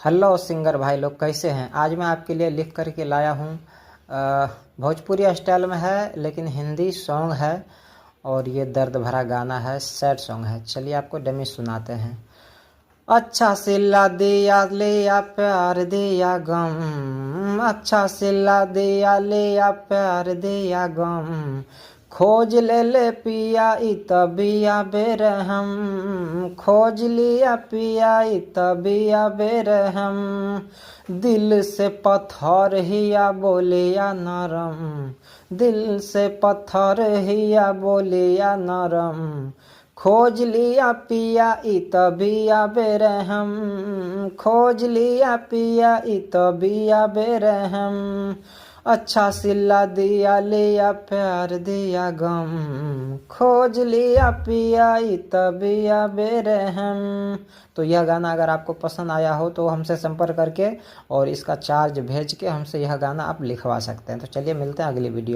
Hello singer भाई लोग, कैसे हैं? आज मैं आपके लिए लिख करके लाया हूँ, भोजपुरी स्टाइल में है लेकिन हिंदी सॉन्ग है और ये दर्द भरा गाना है, सैड सॉन्ग है। चलिए आपको डमी सुनाते हैं। अच्छा सिला दिया लिया प्यार दिया गम, अच्छा सिला दिया लिया प्यार दिया गम, खोज ले ले पिया इ तबिया बेरहम, खोज लिया पिया इ तबिया बेरहम, दिल से पत्थर हिया बोलिया नरम, दिल से पत्थर हिया बोलिया नरम, खोज लिया पिया इ तबिया बेरहम, खोज लिया पिया इ तबिया बेरहम, अच्छा सिला दिया लिया प्यार दिया गम, खोज लिया पिया इ तबिया बेरहम। तो यह गाना अगर आपको पसंद आया हो तो हमसे संपर्क करके और इसका चार्ज भेज के हमसे यह गाना आप लिखवा सकते हैं। तो चलिए मिलते हैं अगली वीडियो।